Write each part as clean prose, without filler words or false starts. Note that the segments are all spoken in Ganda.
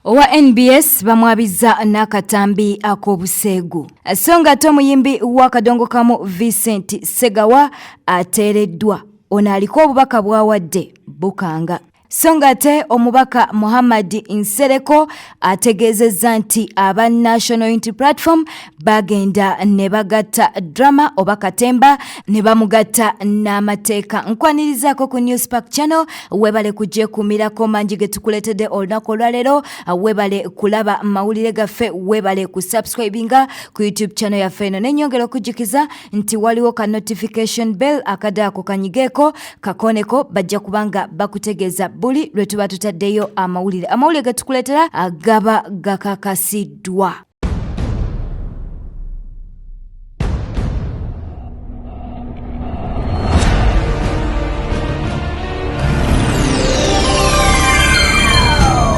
Owa NBS bamwabizza n'akatambi ak'obuseegu. So nga ate omuyimbi w'akadongo kamu Vincent Ssegawa ateereddwa. Ono aliko obubaka bw'awadde bukanga. So nga ate omubaka Muhammad Nsereko ategeezezza nti aba National Unity Platform bagenda ne bagatta drama oba katemba ne bamugatta n'amateeka. Nkwanirizaako ku News Park Channel, webale kugyekuumirako mangi ge tukuleetedde olunaku olwaleero, webale kulaba mawulire gaffe, webale ku subscribinga ku YouTube channel yaffe eno. Nenyongera okujjukiza nti waliwo ka notification bell akadde ako kanyigeeko kakooneko, bajja kubanga bakutegeeza buli lwe tuba tutaddeyo amawulire. Amawulire ge tukuleetera gaba gakakasiddwa.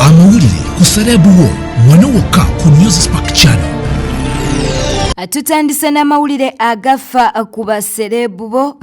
Amawulire ku Celeb wo wano wokka ku News Spark Channel. Tutandise n'amawulire agafa ku baserebu bo.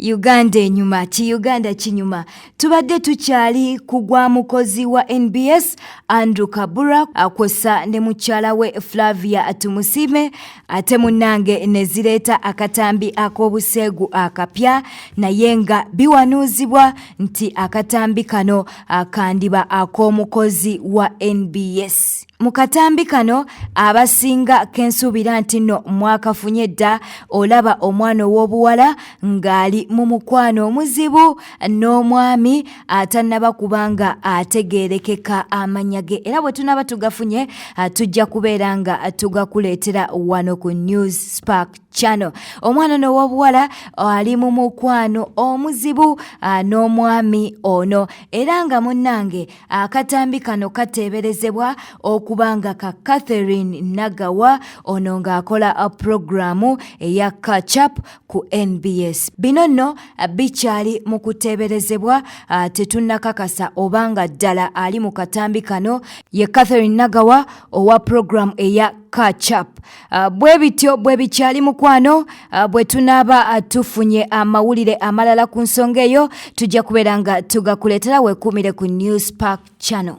Uganda enyuma, ki Uganda kinyuma. Tubadde tukyali ku gwa mukozi wa NBS Andrew Kabura kwossa ne mukyala we Flavia Tumusiime, ate munnange ne zireeta akatambi ak'obuseegu akapya, naye nga biwanuuzibwa nti akatambi kano kandiba ak'omukozi wa NBS. Mu katambi kano abasinga kensuubira nti nno mwakafunye dda, olaba omwana ow'obuwala ng'ali mu mukwano omuzibu n'omwami atannaba kubanga ategeerekeka amannya ge, era bwe tunaaba tugafunye tujja kubeera nga tugakuleetera wano ku News Spark Channel. Omwana ono ow'obuwala ali mu mukwano omuzibu n'omwami ono, era nga munnange akatambi kano kateeberezebwa okuba nga ka Catherine Nagawa, ono ng'akola pulogulaamu eya Catch Up ku NBS. Bino nno bikyali mu kuteeberezebwa, tetunnakakasa oba nga ddala ali mu katambi kano ye Catherine Nagawa owa pulogulaamu eya Catch Up. Bwe bityo bwe bikyali mukwano, bwe tunaaba tufunye amawulire amalala ku nsonga eyo tujja kubeera nga tugakuleetera. Weekuumire ku News Park Channel.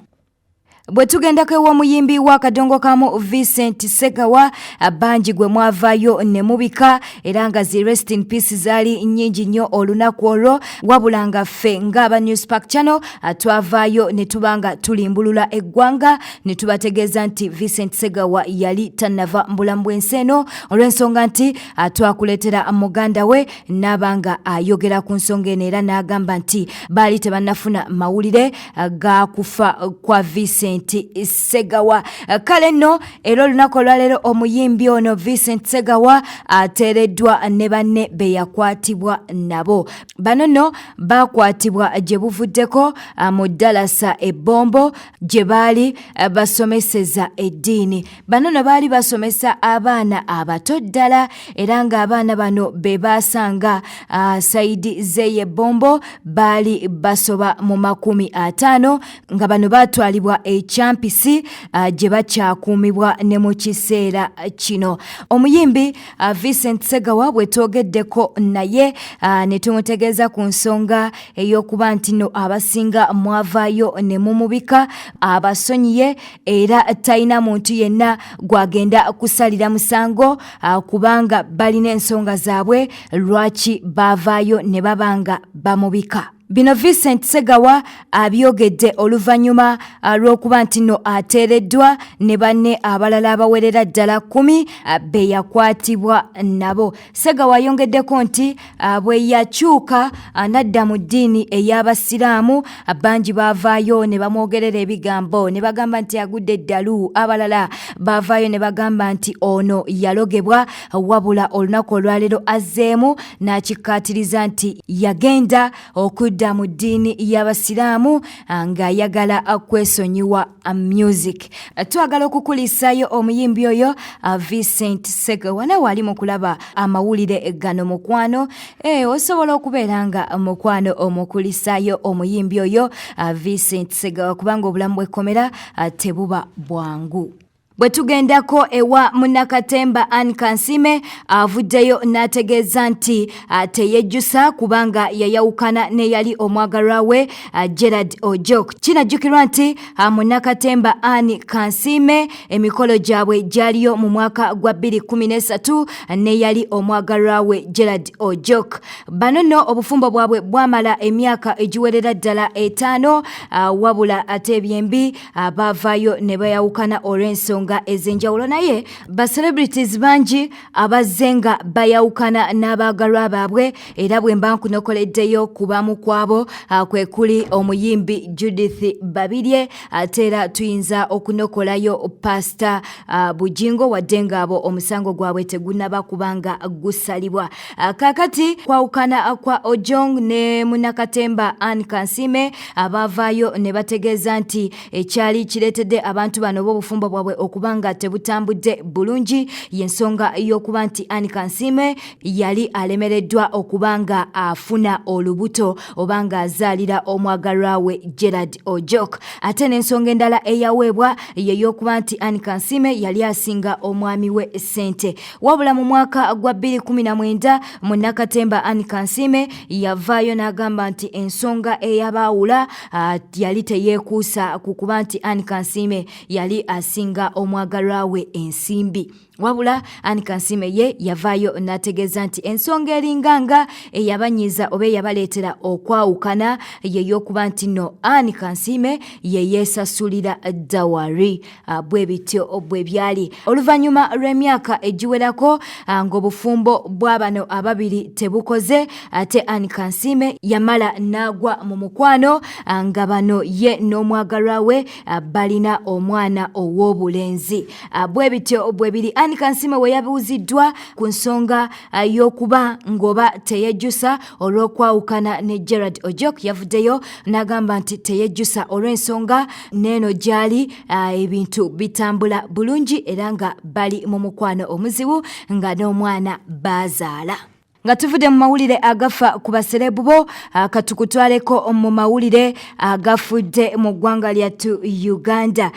Bwe tugendako ew'omuyimbi w'akadongo kamu Vincent Ssegawa, bangi gwe mwavaayo ne mubika, era nga zi rest in peace zaali nnyingi nnyo olunaku olwo, wabula nga ffe ng'aba News Park Channel twavaayo ne tuba nga tulimbulula eggwanga ne tubategeeza nti Vincent Ssegawa yali tannava mu bulamu bw'ensi eno, olw'ensonga nti twakuleetera muganda we n'aba nga ayogera ku nsonga eno, era n'agamba nti baali tebannafuna mawulire ga kufa kwa Vincent Ssegawa. Kale nno era olunaku olwaleero omuyimbi ono Vincent Ssegawa ateereddwa ne banne be yakwatibwa nabo. Bano nno baakwatibwa gye buvuddeko mu ddalasa e Bombo gye baali basomeseza eddiini. Bano nno baali basomesa abaana abato ddala, era ng'abaana bano be baasanga sayidi z'eyo Bombo baali basoba mu 50, nga bano baatwalibwa e Kyampisi gye bakyakuumibwa ne mu kiseera kino. Omuyimbi Vincent Ssegawa bwe twogeddeko naye ne tumutegeeza ku nsonga ey'okuba nti nno abasinga mwavaayo ne mumubika, abasonyiye era talina muntu yenna gw'agenda kusalira musango, kubanga balina ensonga zaabwe lwaki baavaayo ne baba nga bamubika. Bino Vincent Ssegawa abyogedde oluvannyuma lw'okuba nti nno ateereddwa ne banne abalala abawerera ddala 10 be yakwatibwa nabo. Ssegawa ayongeddeko nti bwe yakyuka n'adda mu ddiini ey'Abasiraamu, bangi baavaayo ne bamwogerera ebigambo ne bagamba nti agudde eddalu, abalala baavaayo ne bagamba nti ono yalogebwa, wabula olunaku olwaleero azzeemu n'akikkaatiriza nti yagenda okudda mu ddiini y'Abasiraamu ng'ayagala kwesonyiwa music. Twagala okukulisaayo omuyimbi oyo Vincent Ssegawa. Nawe ali mu kulaba amawulire gano mukwano, osobola okubeera nga mukwano omukulisaayo omuyimbi oyo Vincent Ssegawa, kubanga obulamu bw'ekkomera tebuba bwangu. Bwe tugendako ewa munnakatemba Anne Kansiime, avuddeyo n'ategeeza nti teyejjusa kubanga yayawukana n'eyali omwagalwa we Gerard Ojok. Kinajjukirwa nti munnakatemba Anne Kansiime emikolo gyabwe gyaliyo mu mwaka gwa 2013 n'eyali omwagalwa we Gerard Ojok. Bano nno obufumbo bwabwe bwamala emyaka egiwerera ddala 5, wabula ate ebyembi baavaayo ne bayawukana olw'ensonga ez'enjawulo. Naye ba celebrities bangi abazze nga bayawukana n'abaagalwa baabwe, era bwe mba nkunokoleddeyo ku bamu kwabo kwe kuli omuyimbi Judith Babirye, ate era tuyinza okunokolayo Pasita Bujingo, wadde ng'abo omusango gwabwe tegunnaba kubanga gusalibwa. Kaakati kwawukana kwa Ojong ne munnakatemba Anne Kansiime, abaavaayo ne bategeeza nti ekyali kireetedde abantu bano oba obufumbo bwabwe okuba nga tebutambudde bulungi y'ensonga y'okuba nti Anne Kansiime yali alemereddwa okuba nga afuna olubuto oba ng'azaalira omwagalwa we Gerard Ojok. Ate n'ensonga endala eyaweebwa ye y'okuba nti Anne Kansiime yali asinga omwami we ssente. Wabula mu mwaka gwa 2019 munnakatemba Anne Kansiime yavaayo n'agamba nti ensonga eyabaawula yali teyeekuusa ku kuba nti Anne Kansiime yali asinga omwagalwa we ensimbi. Wabula Anne Kansiime ye yavaayo n'ategeeza nti ensonga eringa nga eyabanyiiza oba eyabaleetera okwawukana ye y'okuba nti no Anne Kansiime ye yeesasulira dawari. Bwe bityo bwe byali. Oluvannyuma lw'emyaka egiwerako ng'obufumbo bwa bano ababiri tebukoze, ate Anne Kansiime yamala n'agwa mu mukwano nga bano ye n'omwagalwa we balina omwana ow'obulenzi. Bwe bityo bwe biri. Anne Kansiime we yabuuziddwa ku nsonga y'okuba ng'oba teyejjusa olw'okwawukana ne Gerard Ojok, yavuddeyo n'agamba nti teyejjusa olw'ensonga n'eno gy'ali ebintu bitambula bulungi era nga bali mu mukwano omuzibu nga n'omwana baazaala. Nga tuvudde mu mawulire agafa ku baserebu bo, katukutwaleko mu mawulire agafudde mu ggwanga lyattu Uganda.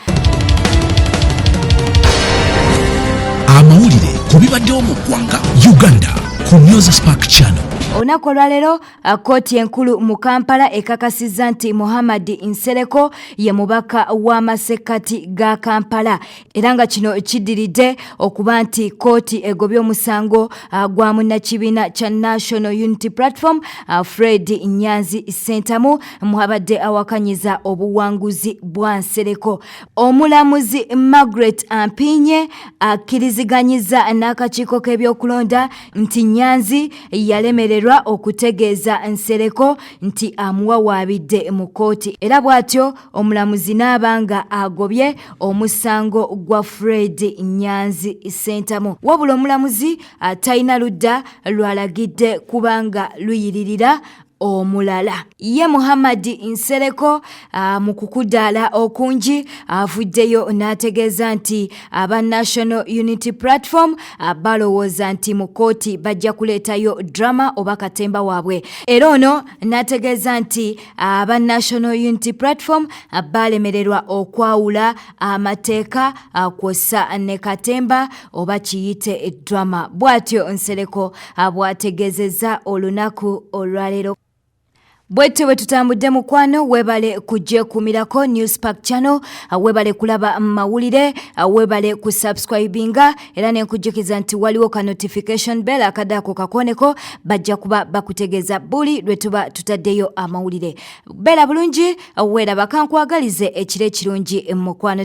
Amawulire ku bibaddewo mu ggwanga Uganda ku News Spark Channel. Olunaku olwaleero kkooti enkulu mu Kampala ekakasizza nti Muhammad Nsereko ye mubaka w'amasekkati ga Kampala, era nga kino kiddiridde okuba nti kkooti egobye omusango gwa munnakibiina kya National Unity Platform Fred Nyanzi Ssentamu mwabadde awakanyiza obuwanguzi bwa Nsereko. Omulamuzi Margaret Ampinye akkiriziganyiza n'akakiiko k'ebyokulonda nti Nyanzi yalemererwa okutegeeza Nsereko nti amuwawaabidde mu kkooti, era bw'atyo omulamuzi n'aba nga agobye omusango gwa Fred Nyanzi Ssentamu. Wabula omulamuzi talina ludda lw'alagidde kubanga luyiririra omulala. Ye Muhammad Nsereko mu kukudaala okungi avuddeyo n'ategeeza nti aba National Unity Platform balowooza nti mu kkooti bajja kuleetayo drama oba katemba waabwe, era ono n'ategeeza nti aba National Unity Platform balemererwa okwawula amateeka kwossa ne katemba oba kiyite drama. Bw'atyo Nsereko bw'ategeezezza olunaku olwaleero. Bwetyo bwe tutambudde mukwano, weebale kugyekuumirako News Park Channel, weebale kulaba mawulire, weebale kusubscribinga, era nenkujjukiza nti waliwo ka notification bell akadde ako kakooneko, bajja kuba bakutegeeza buli lwe tuba tutaddeyo amawulire. Beera bulungi, weeraba, kankwagalize ekiro ekirungi mukwano.